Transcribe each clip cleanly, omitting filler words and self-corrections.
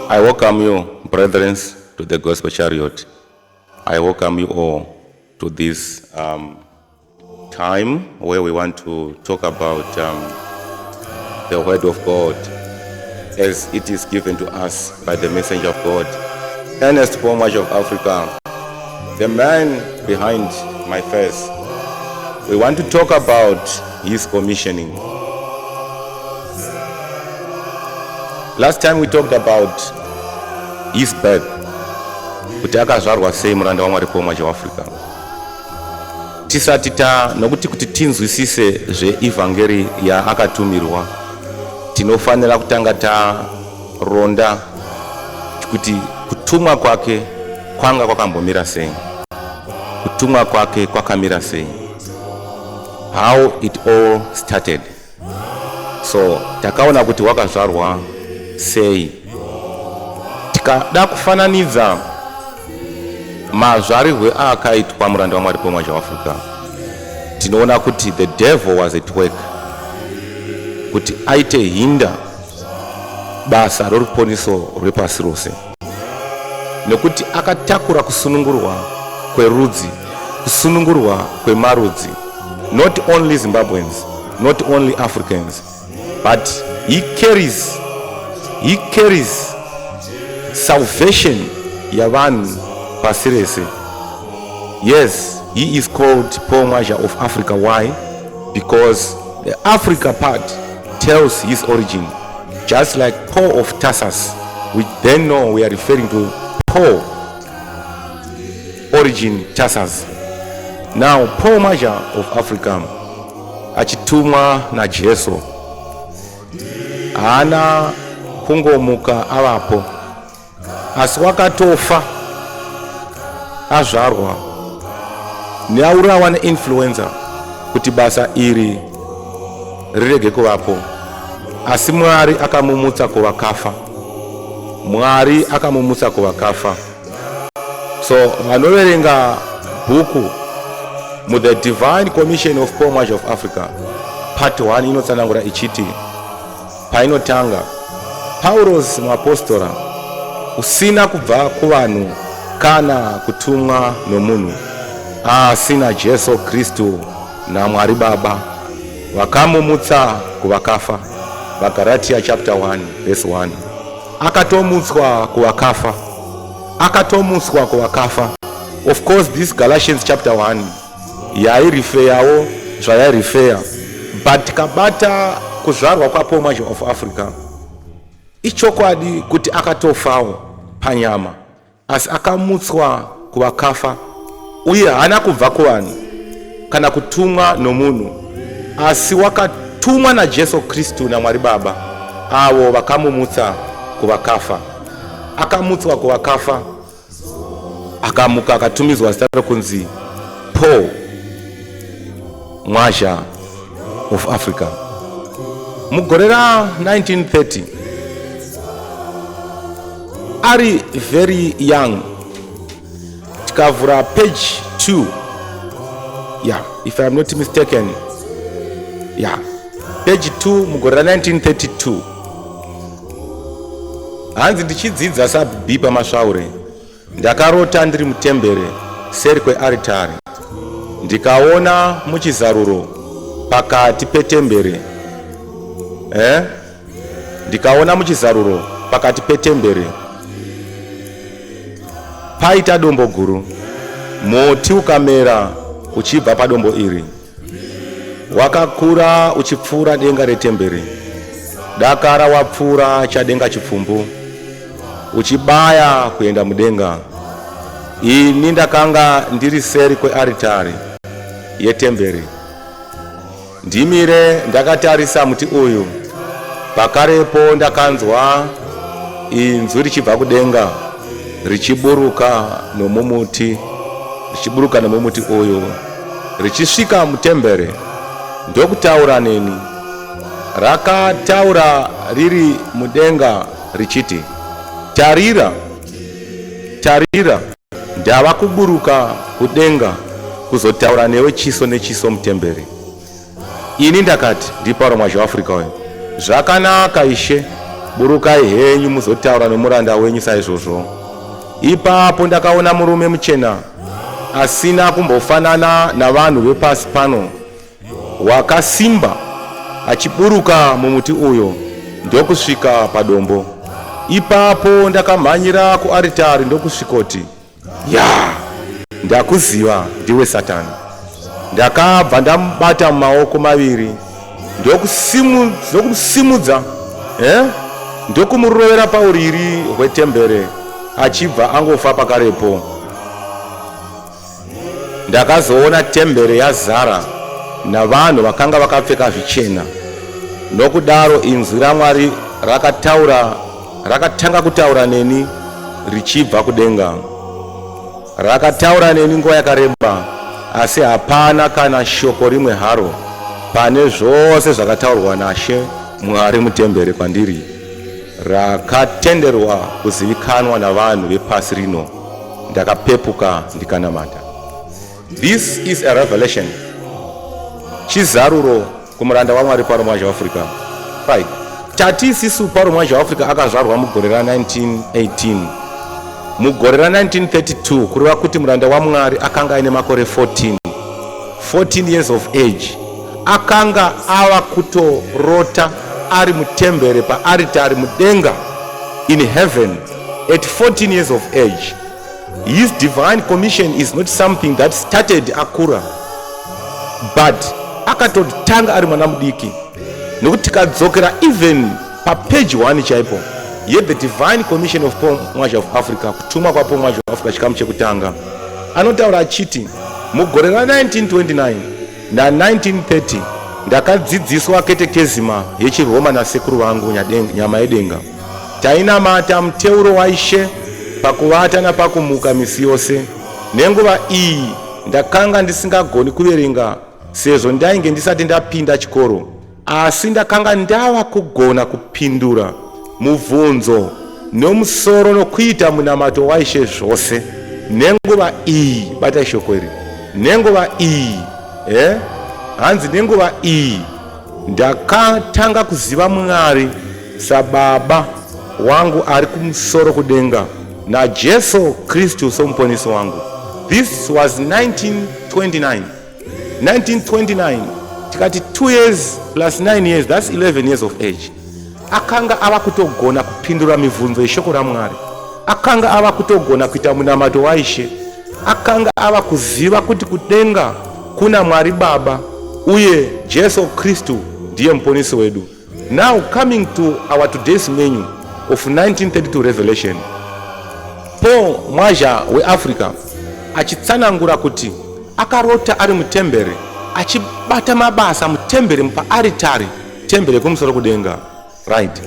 I welcome you, brethren, to the Gospel Chariot. I welcome you all to this time where we want to talk about the Word of God as it is given to us by the messenger of God, Ernest Paul Mwazha of Africa, the man behind my face. We want to talk about his commissioning. Last time we talked about his birth, kuti akazvarwa sei muranda waMwari Paul Mwazha weAfrica. Tisati ta nokuti kuti tinzwisise zveevhangeri yaakatumirwa, tinofanira kutanga taronda kuti kutumwa kwake kwanga kwakambomira sei, kutumwa kwake kwakamira sei, how it all started. So takaona kuti wakazvarwa sei. Tikada kufananidza mazvarirwe aakaitwa muranda waMwari Paul Mwazha weAfrica, tinoona kuti the devil was at work kuti aite hinda basa roruponiso rwepasi rose, nekuti akatakura kusunungurwa kwerudzi, kusunungurwa kwemarudzi, not only Zimbabweans, not only Africans, but he carries salvation yavanhu pasi rese. Yes, he is called Paul Mwazha of Africa. Why? Because the Africa part tells his origin, just like Paul of Tarsus. We then know we are referring to Paul, origin Tarsus. Now Paul Mwazha of Africa achitumwa naJesu, haana kungomuka avapo, asi wakatofa, azvarwa neaurawa neinfluenza kuti basa iri rirege kuvapo. Asi Mwari akamumutsa kuvakafa. Mwari akamumutsa kuvakafa. So vanoverenga bhuku muThe Divine Commission of Paul Mwazha of Africa, part 1 inotsanangura ichiti, painotanga, "Pauros muapostora usina kubva kuvanhu kana kutumwa nomunhu, asi naJesu Kristu naMwari Baba vakamumutsa kuvakafa." VaGaratia chapter 1 verse 1. Akatomutswa kuvakafa, akatomutswa kuvakafa. Of course, this Galatians chapter 1 yaireferawo zvayairefera, but tikabata kuzvarwa kwaPaul Mwazha of Africa, ichokwadi kuti akatofawo panyama, asi akamutswa kuvakafa, uye haana kubva kuvanhu kana kutumwa nomunhu, asi wakatumwa naJesu Kristu naMwari Baba avo vakamumutsa kuvakafa. Akamutswa kuvakafa, akamuka, akatumidzwa zita rokunzi Paul Mwazha of Africa. Mugore ra1930, ari very young, tikavhura page 2, yeah, if I'm not mistaken, yeah, page 2, mugore ra1932, hanzi, "Ndichidzidza Sub B paMasvaure, ndakarota ndiri mutembere seri kwearitari, ndikaona muchizaruro pakati petembere, eh? Ndikaona muchizaruro pakati petembere paita dombo guru, muti ukamera uchibva padombo iri, wakakura uchipfuura denga retemberi, dakara wapfuura chadenga chipfumbu, uchibaya kuenda mudenga. Ini ndakanga ndiri seri kwearitari yetemberi, ndimire ndakatarisa muti uyu. Pakarepo ndakanzwa inzwi richibva kudenga richiburuka nomumuti, richiburuka nomumuti uyu richisvika mutembere ndokutaura neni. Rakataura riri mudenga richiti, "Tarira, tarira, ndava kuburuka kudenga kuzotaura newe chiso nechiso mutemberi." Ini ndakati, ndiPauro Mwazha weAfrica uyu, "Zvakanaka, Ishe, burukai henyu muzotaura nomuranda wenyu saizvozvo." Ipapo ndakaona murume muchena asina kumbofanana navanhu vepasi pano, wakasimba, achiburuka mumuti uyo ndokusvika padombo. Ipapo ndakamhanyira kuaritari ndokusvikoti, "Ya, ndakuziva, ndiwe Satani." Ndakabva ndamubata mumaoko maviri ndokumusimudza, ndokumurovera pauriri hwetembere, achibva angofa pakarepo. Ndakazoona tembere yazara navanhu vakanga vakapfeka zvichena. Nokudaro inzwi raMwari rakataura, rakatanga kutaura neni richibva kudenga. Rakataura neni nguva yakareba, asi hapana kana shoko rimwe haro pane zvose zvakataurwa naShe Mwari mutembere kwandiri rakatenderwa kuzivikanwa navanhu vepasi rino. Ndakapepuka ndikanamata. This is a revelation, chizaruro kumuranda waMwari Pauro Mwazha weAfrica. Right, tati isisu Pauro Mwazha weAfrica akazvarwa mugore ra1918. Mugore ra1932, kureva kuti muranda waMwari akanga aine makore 14, 14 years of age, akanga ava kutorota ari mutembere paaritari mudenga, in heaven, at 14 years of age. His divine commission is not something that started akura, but akatotanga ari mwana mudiki, nekuti tikadzokera even papage 1 chaipo yeThe Divine Commission of Paul Mwazha of Africa, Kutumwa kwaPaul Mwazha of Africa, chikamu chekutanga, anotaura achiti, "Mugore ra1929 na1930 ndakadzidziswa ketekezima yechiRoma nasekuru vangu Nyama Yedenga. Tainamata muteuro waIshe pakuvata napakumuka misi yose. Nenguva iyi ndakanga ndisingagoni kuverenga sezvo ndainge ndisati ndapinda chikoro, asi ndakanga ndava kugona kupindura mubvunzo nomusoro nokuita munamato waIshe zvose. Nenguva iyi," bata shoko iri, "nenguva iyi, hanzi nenguva iyi ndakatanga kuziva Mwari sababa wangu ari kumusoro kudenga naJesu Kristu somuponesi wangu." This was 1929. 1929, tikati 2 years plus 9 years, that's 11 years of age. Akanga ava kutogona kupindura mibvunzo yeshoko raMwari, akanga ava kutogona kuita munamato waIshe, akanga ava kuziva kuti kudenga kuna Mwari Baba uye Jesu Kristu ndiye muponesi wedu. Now, coming to our today's menu of 1932 revelation, Paul Mwazha weAfrica achitsanangura kuti akarota ari mutembere achibata mabasa mutembere paaritari, tembere yekumusoro kudenga, right,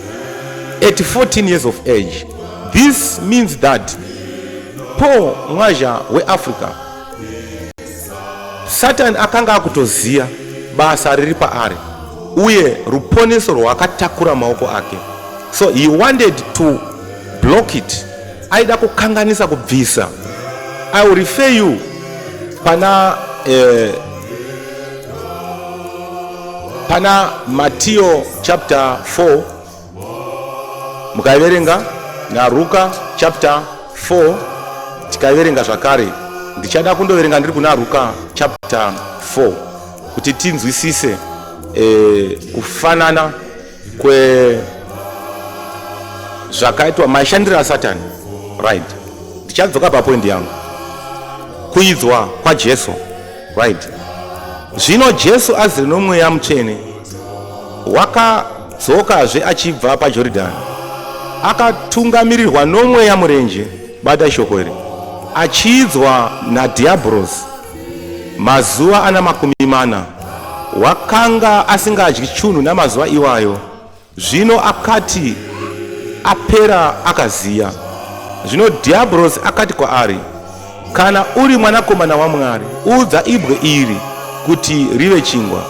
at 14 years of age. This means that Paul Mwazha weAfrica, Satani akanga akutoziva basa riri paari uye ruponeso rwaakatakura maoko ake, so he wanted to block it. Aida kukanganisa, kubvisa. I will refer you pana Mateo chapter 4, mukaiverenga, naRuka chapter 4 tikaiverenga zvakare. Ndichada kundoverenga ndiri kuna Ruka chapter 4 kuti tinzwisise kufanana kwe Zvakaitwa mashandiro aSatani. Right, ndichadzoka papoint yangu, kuidzwa kwaJesu. Right, zvino Jesu azere noMweya Mutsvene wakadzokazve achibva paJoridhani, akatungamirirwa noMweya murenje. Bata shoko iri. Achiidzwa nadhiabhorosi mazuva ana 40, wakanga asingadyi chunhu namazuva iwayo. Zvino akati apera akaziya. Zvino dhiabhorosi akati kwaari, Kana uri Mwanakomana waMwari, udza ibwe iri kuti rive chingwa.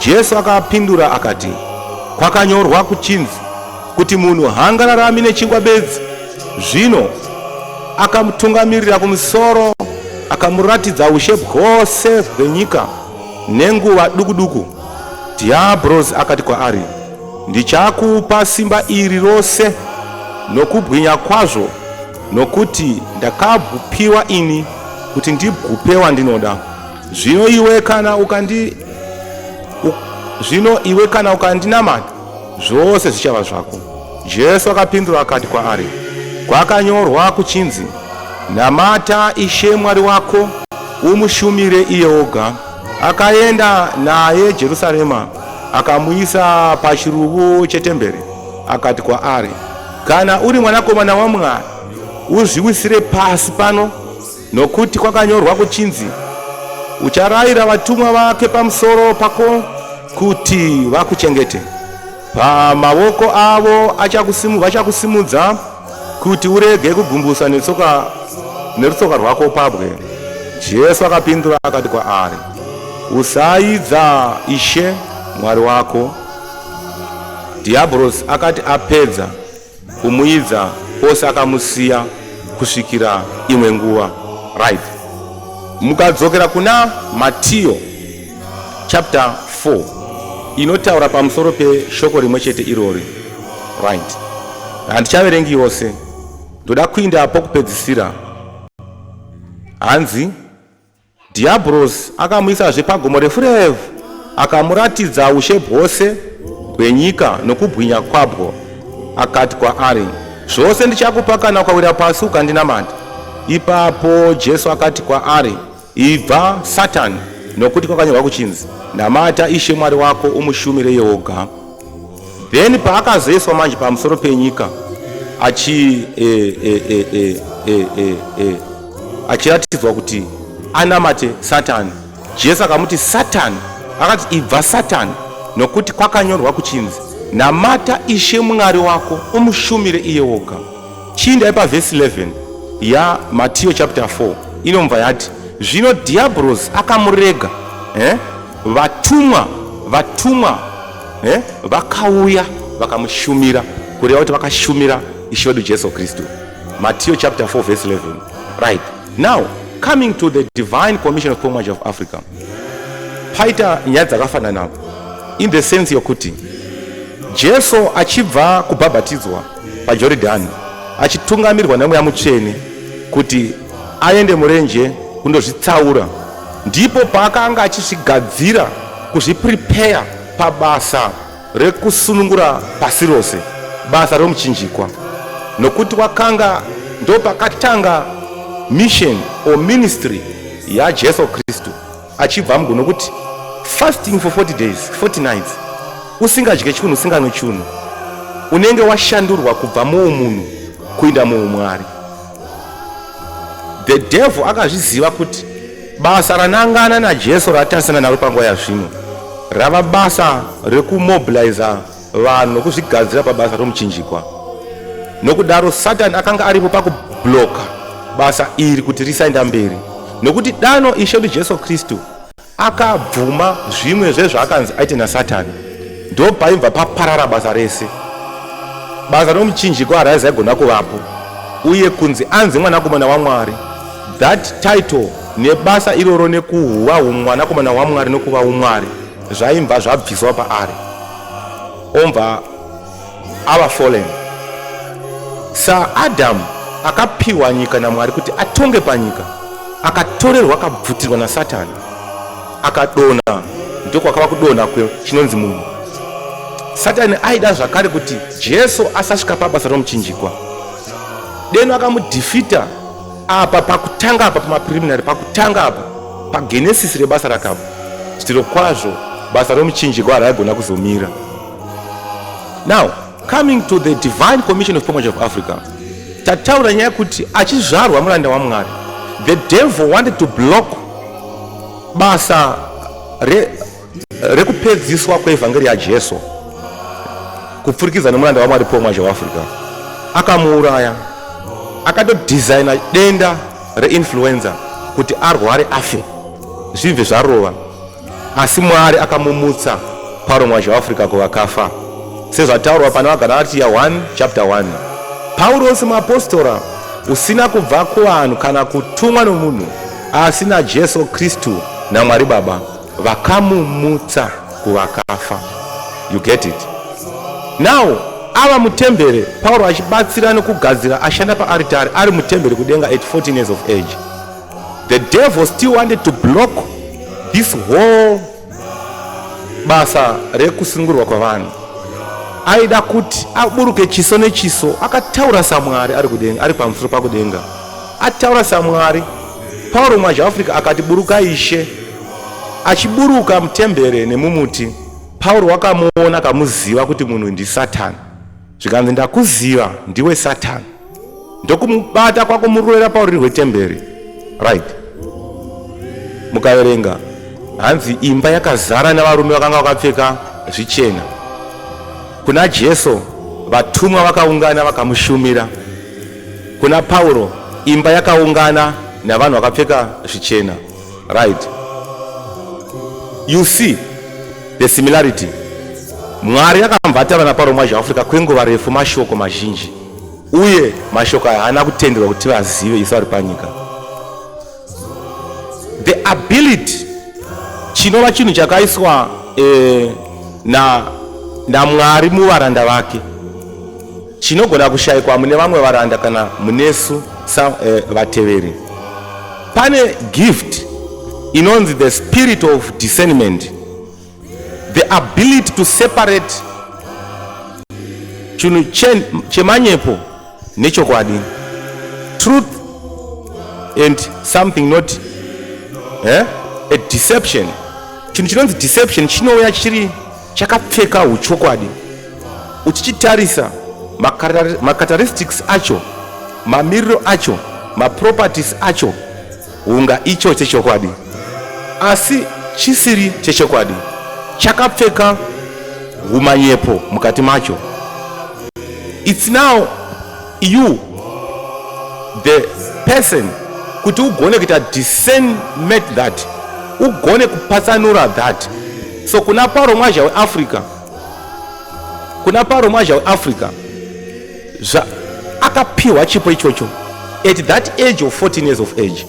Jesu akapindura akati, Kwakanyorwa kuchinzi, kuti munhu haangararami nechingwa bedzi. Zvino akamutungamirira kumusoro akamuratidza ushe bwose bwenyika nenguva duku duku. Dhiabhorosi akati kwaari, Ndichakupa simba iri rose nokubwinya kwazvo, nokuti ndakabwupiwa ini kuti ndibwupe wandinoda. Zvino iwe kana ukandi zvino iwe kana ukandinamata, zvose zvichava zvako. Jesu akapindura akati kwaari, Kwakanyorwa kuchinzi, Namata Ishe Mwari wako, umushumire iye oga. Akaenda naye Jerusarema, akamuisa pachiruvu chetemberi, akati kwaari, Kana uri Mwanakomana waMwari, uzviwisire pasi pano, nokuti kwakanyorwa kuchinzi, Ucharayira vatumwa vake pamusoro pako kuti vakuchengete. Pamavoko avo vachakusimudza kuti urege kugumbusa netsoka nerutsoka rwako pabwe. Jesu akapindura akati kwaari, Usaidza Ishe Mwari wako. Dhiabhorosi akati apedza kumuidza kwose akamusiya kusvikira imwe nguva. Right. Mukadzokera kuna Matiyo chapter 4 inotaura pamusoro peshoko rimwe chete irori. Right. Handichaverengi yose. Ndoda kuinda pokupedzisira. Hanzi Dhiabhorosi akamuisazve pagomo refu refu, akamuratidza ushe bwose bwenyika nokubwinya kwabwo, akati kwaari, Zvose ndichakupa kana ukawira pasi ukandinamata. Ipapo Jesu akati kwaari, Ibva, Satani, nokuti kwakanyorwa kuchinzi, Namata Ishe Mwari wako umushumire iye woga. Then paakazoiswa manje pamusoro penyika achi e, e, e, e, e, e, e, achiratidzwa kuti anamate Satani, Jesu akamuti Satani, akati ibva Satani, nokuti kwakanyorwa kuchinzi namata Ishe Mwari wako umushumire iye woga. Chiindai pavhesi 11 yaMatiyo chapter 4 inomva yati zvino Dhiabhorosi akamurega eh? Vatumwa, vatumwa eh, vakauya vakamushumira, kureva kuti vakashumira Ishe wedu Jesu Kristu. Matthew chapter 4 verse 11. Right. Now, coming to the divine commission of Pomaj of Africa. Paita nyaya dzakafanana in the sense yokuti Jesu achibva kubhabhatidzwa paJoridhani achitungamirwa neMweya Mutsvene kuti aende murenje kundozvitsaura Ndipo paakanga achizvigadzira kuzviprepare pabasa rekusunungura pasi rose, basa romuchinjikwa. Nokuti wakanga ndopakatanga mission or ministry yaJesu Kristu achibva mugo, nokuti fasting for 40 days 40 nights usingadye chunhu usinganwe chunhu unenge washandurwa kubva muumunhu kuinda muumwari. The devil akazviziva kuti basa ranangana naJesu ratarisana naro panguva yazvino rava basa rekumobiliza vanhu nokuzvigadzira pabasa romuchinjikwa. Nokudaro Satani akanga aripo pakubloka basa iri kuti risaenda mberi, nokuti dano Ishe wedu Jesu Kristu Akabvuma zvimwe zvezvaakanzi aite naSatani, ndopaibva paparara basa rese. Basa romuchinjikwa haraizaigona kuvapo, uye kunzi anzi Mwanakomana waMwari, that title nebasa iroro nekuhuva humwanakomana waMwari nokuva umwari zvaimbva zvabviswa paari ombva ava fallen. SaAdam akapiwa nyika naMwari kuti atonge panyika, akatorerwa akabvutirwa naSatani, akadonha, ndokwakava kudonha kwechinonzi munhu. Satani aida zvakare kuti Jesu asasvika pabasa romuchinjikwa. Deno akamudhifita apa pakutanga apa pamapreliminary pakutanga apa pagenesis rebasa rakabva. Zvirokwazvo basa romuchinjikwa haraigona kuzomira. Now, coming to the Divine Commission of Pomage of Africa, tataura nyaya yekuti achizvarwa muranda waMwari, the devil wanted to block basa rekupedziswa kweevhangeri yaJesu kupfurikidza nemuranda waMwari Paul Mwazha weAfrica. Akamuuraya, akatodhizaina denda reinfluenza kuti arware afe, zvibve zvarova. Asi Mwari akamumutsa Paul Mwazha weAfrica kuvakafa, sezvataurwa pana vaGalatia 1 chapter 1. Paurosi muapostora usina kubva kuvanhu kana kutumwa nomunhu, asi naJesu Kristu naMwari Baba vakamumutsa kuvakafa. You get it? Now, ava mutembere, Pauro achibatsira nokugadzira, ashanda paaritari ari mutembere kudenga at 14 years of age. The devil still wanted to block this whole basa rekusungurwa kwavanhu. Aida kuti aburuke chiso nechiso, akataura saMwari ari kudenga, ari pamusoro pakudenga. Ataura saMwari, Pauro Mwazha Africa akati buruka Ishe. Achiburuka mutembere nemumuti, Pauro wakamuona akamuziva kuti munhu ndiSatani. Zvikanzi ndakuziva ndiwe Satani. Ndokumubata kwakumurovera pauriri hwetemberi. Right. Mukaverenga hanzi imba yakazara navarume vakanga vakapfeka zvichena. Kuna Jesu vatumwa vakaungana vakamushumira. Kuna Pauro imba yakaungana navanhu vakapfeka zvichena. Right. You see the similarity. Mwari akambva ataura naPauro Mwazha weAfrica kwenguva refu mashoko mazhinji, uye mashoko aya haana kutenderwa kuti tivazive isu vari panyika. The ability chinova chinhu chakaiswa naMwari muvaranda vake, chinogona kushayikwa mune vamwe varanda kana munesu vateveri. Pane gift inonzi the spirit of discernment, the ability to separate chinhu chemanyepo nechokwadi, truth and something not a deception. Chinhu chinonzi deception chinouya chiri chakapfeka uchokwadi, uchichitarisa macharacteristics acho, mamiriro acho, maproperties acho, hunga icho chechokwadi, asi chisiri chechokwadi, chakapfeka humanyepo mukati macho. It's now you the person kuti ugone kuita discernment, that ugone kupatsanura that. So kuna Pauro Mwazha weAfrica, kuna Pauro Mwazha weAfrica akapiwa chipo ichocho at that age of 14 years of age,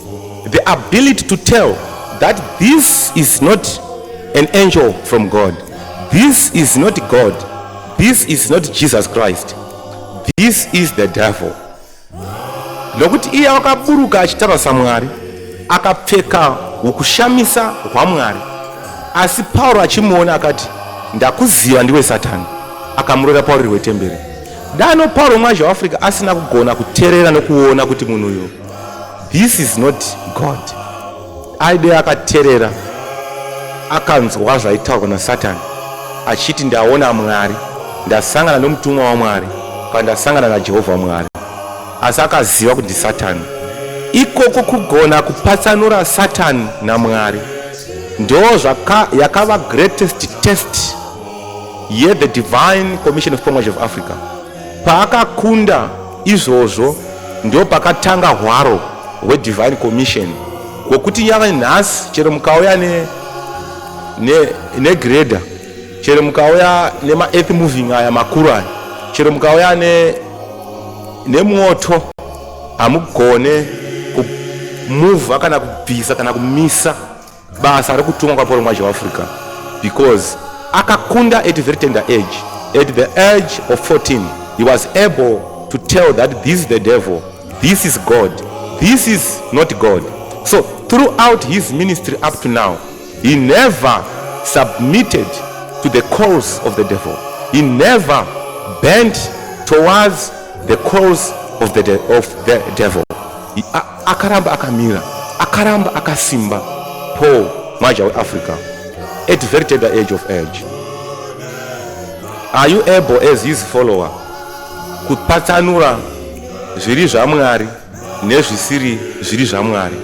the ability to tell that this is not an angel from God, this is not God, this is not Jesus Christ, this is the devil. Nokuti iye wakaburuka achitaura saMwari, akapfeka hukushamisa hwaMwari, asi Pauro achimuona akati ndakuziva ndiwe Satani, akamurora pauriri hwetemberi. Dano Pauro Mwazha weAfrica asina kugona kuteerera nokuona kuti munhu uyu, this is not God, aide akateerera akanzwa zvaitaurwa naSatani achiti ndaona Mwari, ndasangana nomutumwa waMwari, kana ndasangana naJehovha Mwari, asi akaziva kuti ndiSatani. Ikoko kugona kupatsanura Satani naMwari ndo yakava greatest test yethe Divine Commission of Pomage of Africa. Paakakunda izvozvo, ndo pakatanga hwaro hwedivine commission, hwokuti nyava nhasi chero mukauya negrader, chero mukauya nemaearth moving aya makuru aya, chero mukauya nemoto, hamugone kumuvha kana kubvisa kana kumisa basa rekutumwa kwaPaul Mwazha weAfrica, because akakunda at very tender age. At the age of 14 he was able to tell that this is the devil, this is God, this is not God. So throughout his ministry up to now, he never submitted to the calls of the devil. He never bent towards the calls of the devil. Akaramba akamira, akaramba akasimba. Paul Mwazha weAfrica, at very tender age of age. Are you able, as his follower, kupatsanura zviri zvaMwari nezvisiri zviri zvaMwari?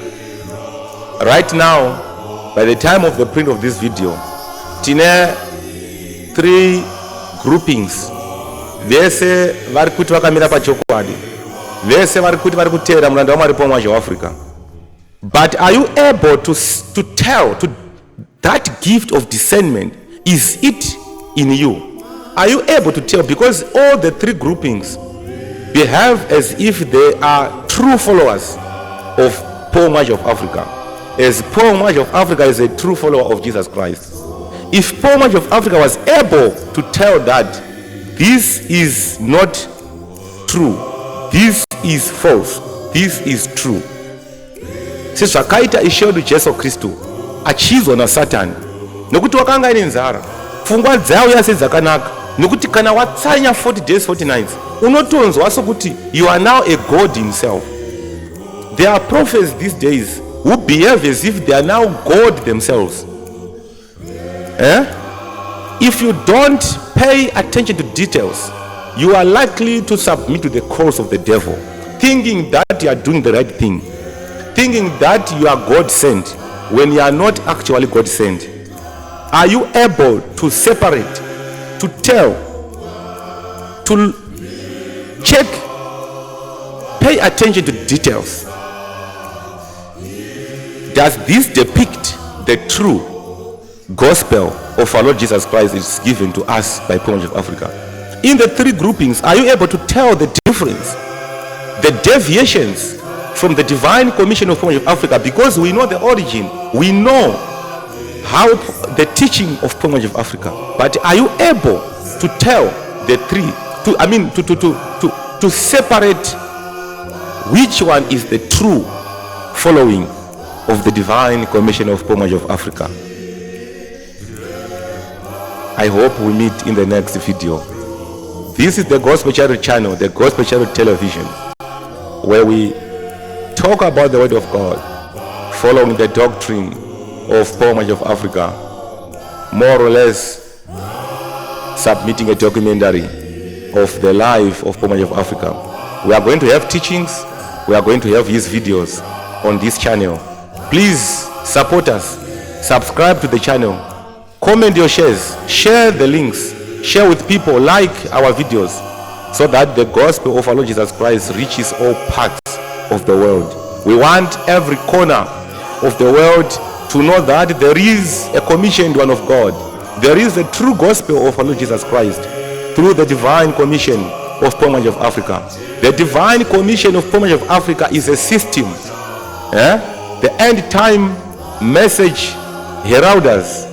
Right now, by the time of the print of this video, tine three groupings. Vese vari kuti vakamira pachokwadi, vese vari kuti vari kuteera muranda waMwari Paul Mwazha weAfrica. But are you able to tell to that gift of discernment, is it in you? Are you able to tell? Because all the three groupings behave as if they are true followers of Paul Mwazha of Africa, as Paul Mwazha of Africa is a true follower of Jesus Christ. If Paul Mwazha of Africa was able to tell that this is not true, this is false, this is true, sezvakaita Ishe wedu Jesu Kristu achiidzwa naSatani, nokuti wakanga aine nzara, pfungwa dzauya sedzakanaka, nokuti kana watsanya 40 days 40 nights, unotonzwa sokuti you are now a god himself. There are prophets these days who behave as if they are now God themselves, eh? If you don't pay attention to details, you are likely to submit to the calls of the devil, thinking that you are doing the right thing, thinking that you are God sent when you are not actually God sent. Are you able to separate, to tell, to check, pay attention to details? Does this depict the true gospel of our Lord Jesus Christ is given to us by Paul of Africa? In the three groupings, are you able to tell the difference, the deviations from the divine commission of Paul of Africa? Because we know the origin, we know how the teaching of Paul of Africa. But are you able to tell the three, to, I mean, to separate which one is the true following of the divine commission of Paul of Africa? I hope we meet in the next video. This is the Gospel Charity channel, the Gospel Charity Television, where we talk about the Word of God, following the doctrine of Paul of Africa, more or less submitting a documentary of the life of Paul of Africa. We are going to have teachings, we are going to have his videos on this channel. Please support us, subscribe to the channel, comment your shares, share the links, share with people, like our videos, so that the gospel of our Lord Jesus Christ reaches all parts of the world. We want every corner of the world to know that there is a commissioned one of God. There is a true gospel of our Lord Jesus Christ through the divine commission of Paul of Africa. The divine commission of Paul of Africa is a system. Eh? The end time message heralders,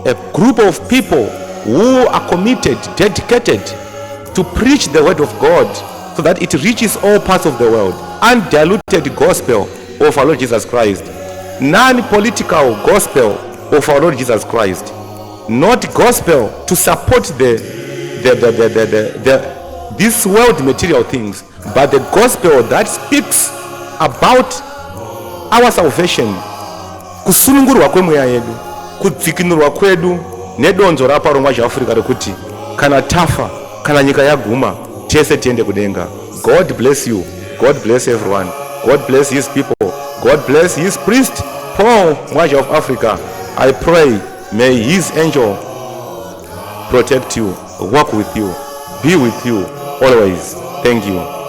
a group of people who are committed, dedicated to preach the word of God so that it reaches all parts of the world. Undiluted gospel of our Lord Jesus Christ. Non-political gospel of our Lord Jesus Christ. Not gospel to support the this world material things, but the gospel that speaks about our salvation, kusunungurwa kwemweya yedu, kudzikinurwa kwedu, nedonzo raPaul Mwazha Africa rekuti kana tafa, kana nyika yaguma, tese tiende kudenga. God bless you. God bless everyone. God bless his people. God bless his priest, Paul Mwazha of Africa. I pray, may his angel protect you, walk with you, be with you always. Thank you.